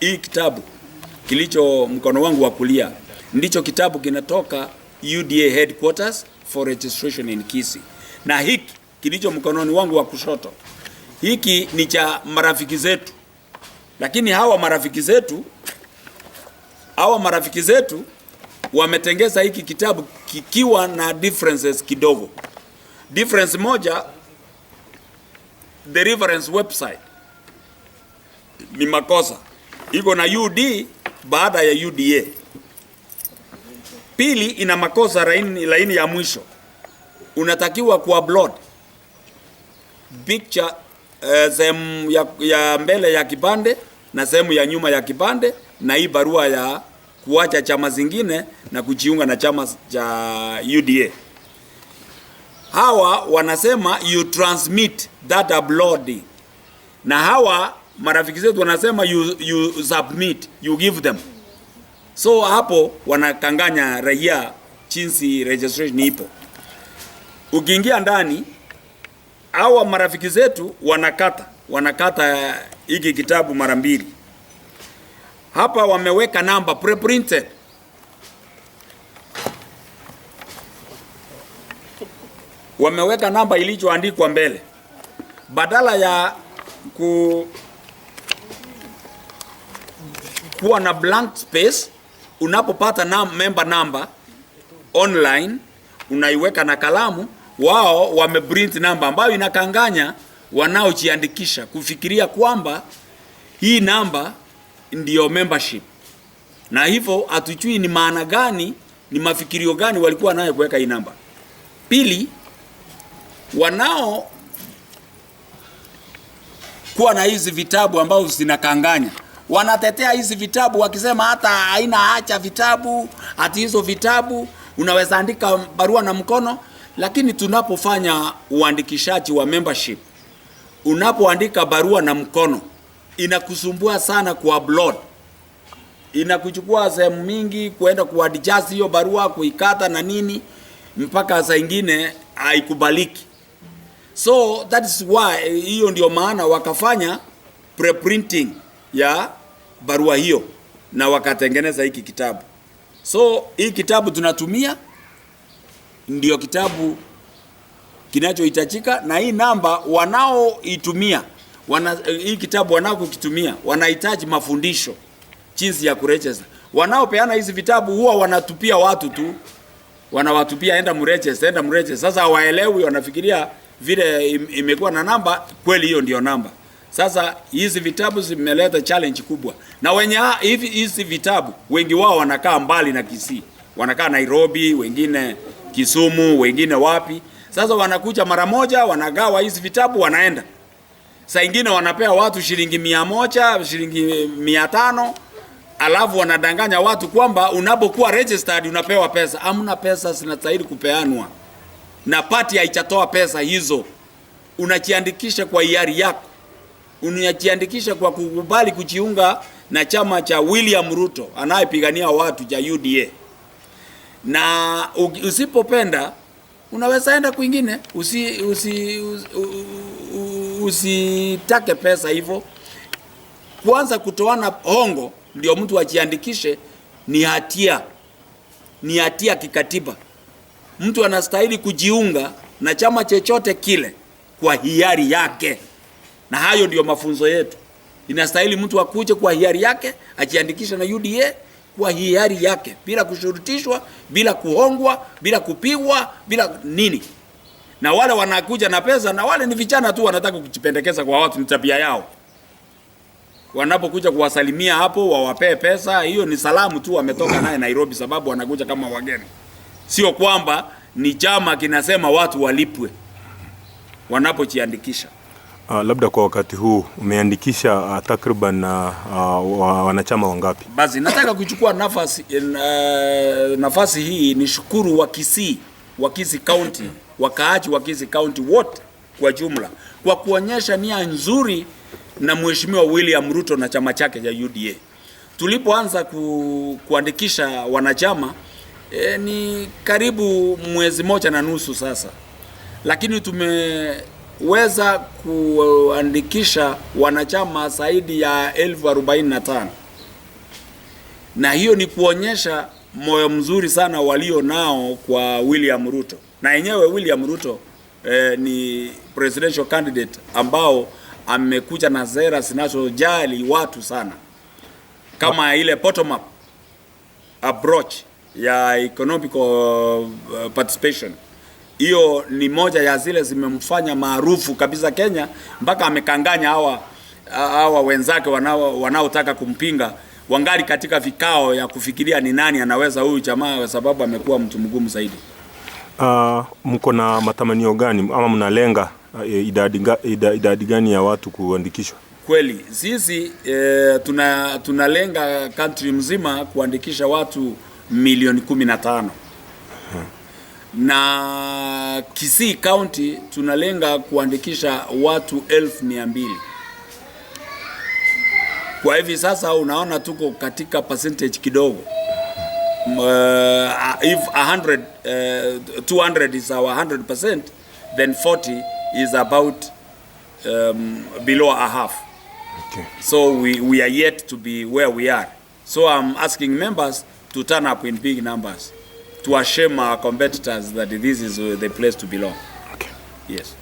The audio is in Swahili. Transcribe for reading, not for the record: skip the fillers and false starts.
Hii kitabu kilicho mkono wangu wa kulia ndicho kitabu kinatoka UDA headquarters for registration in Kisii, na hiki kilicho mkononi wangu wa kushoto hiki ni cha marafiki zetu, lakini hawa marafiki zetu wametengeza hiki kitabu kikiwa na differences kidogo. Difference moja, the reference website ni makosa, iko na UD baada ya UDA. Pili, ina makosa laini ya mwisho, unatakiwa kuupload picture sehemu ya mbele ya kipande na sehemu ya nyuma ya kipande na hii barua ya kuacha chama zingine na kujiunga na chama cha UDA. Hawa wanasema you transmit that uploading, na hawa marafiki zetu wanasema you submit, you give them. So hapo wanakanganya raia jinsi registration ipo. Ukiingia ndani, hawa marafiki zetu wanakata hiki kitabu mara mbili. Hapa wameweka namba preprinted. Wameweka namba ilichoandikwa mbele badala ya kuwa na blank space. Unapopata member number online unaiweka na kalamu. Wao wameprint namba ambayo inakanganya wanaojiandikisha kufikiria kwamba hii namba ndiyo membership, na hivyo hatujui ni maana gani, ni mafikirio gani walikuwa nayo kuweka hii namba. Pili, wanao kuwa na hizi vitabu ambao zinakanganya, wanatetea hizi vitabu wakisema hata haina haja vitabu, ati hizo vitabu unaweza andika barua na mkono. Lakini tunapofanya uandikishaji wa membership, unapoandika barua na mkono inakusumbua sana kuupload, inakuchukua sehemu mingi kuenda kuadjust hiyo barua, kuikata na nini, mpaka saa ingine haikubaliki. So that is why, hiyo ndio maana wakafanya preprinting ya barua hiyo na wakatengeneza hiki kitabu. So hii kitabu tunatumia ndio kitabu kinachohitajika, na hii namba wanaoitumia hii kitabu wanaokitumia wanahitaji mafundisho jinsi ya kuregister. Wanaopeana hizi vitabu huwa wanatupia watu tu, wanawatupia enda mregister, enda mregister. Sasa hawaelewi, wanafikiria vile imekuwa na namba, kweli hiyo ndio namba. Sasa hizi vitabu zimeleta challenge kubwa, na wenye hivi hizi vitabu wengi wao wanakaa mbali na Kisii, wanakaa Nairobi, wengine Kisumu, wengine wapi. Sasa wanakuja mara moja, wanagawa hizi vitabu, wanaenda. Saa ingine wanapea watu shilingi 100, shilingi 500, alafu wanadanganya watu kwamba unapokuwa registered unapewa pesa. Hamna pesa zinastahili kupeanwa, na party haijatoa pesa hizo. Unajiandikisha kwa hiari yako, unajiandikisha kwa kukubali kujiunga na chama cha William Ruto anayepigania watu cha UDA, na usipopenda unaweza enda kwingine, usitake pesa hivyo. Kwanza kutoana hongo ndio mtu ajiandikishe ni hatia, ni hatia kikatiba. Mtu anastahili kujiunga na chama chochote kile kwa hiari yake, na hayo ndio mafunzo yetu. Inastahili mtu akuje kwa hiari yake, ajiandikishe na UDA kwa hiari yake, bila kushurutishwa, bila kuhongwa, bila kupigwa, bila nini. Na wale wanakuja na pesa, na wale ni vijana tu wanataka kujipendekeza kwa watu, ni tabia yao. Wanapokuja kuwasalimia hapo wawapee pesa, hiyo ni salamu tu wametoka naye Nairobi, sababu wanakuja kama wageni, sio kwamba ni chama kinasema watu walipwe wanapojiandikisha. Labda kwa wakati huu umeandikisha takriban wanachama wangapi? Basi nataka kuchukua nafasi hii ni shukuru wa Kisii County, wakaaji wa Kisii County wote kwa jumla kwa kuonyesha nia nzuri na Mheshimiwa William Ruto na chama chake cha UDA. Tulipoanza kuandikisha wanachama ni karibu mwezi moja na nusu sasa, lakini tumeweza kuandikisha wanachama zaidi ya 45,000. Na hiyo ni kuonyesha moyo mzuri sana walio nao kwa William Ruto, na yenyewe William Ruto ni presidential candidate ambao amekuja na sera zinazojali watu sana, kama ile bottom up approach ya economic participation. Hiyo ni moja ya zile zimemfanya maarufu kabisa Kenya, mpaka amekanganya hawa wenzake wanaotaka kumpinga, wangali katika vikao ya kufikiria ni nani anaweza huyu jamaa, kwa sababu amekuwa mtu mgumu zaidi. Mko na matamanio gani ama mnalenga idadi gani ya watu kuandikishwa? Kweli sisi tunalenga country mzima kuandikisha watu milioni 15 na Kisii County tunalenga kuandikisha watu 200,000. Kwa hivi sasa unaona tuko katika percentage kidogo. If 100, 200 is our 100%, then 40 is about below a half. So we are yet to be where we are. So I'm asking members to turn up in big numbers to assure our competitors that this is the place to belong. Yes.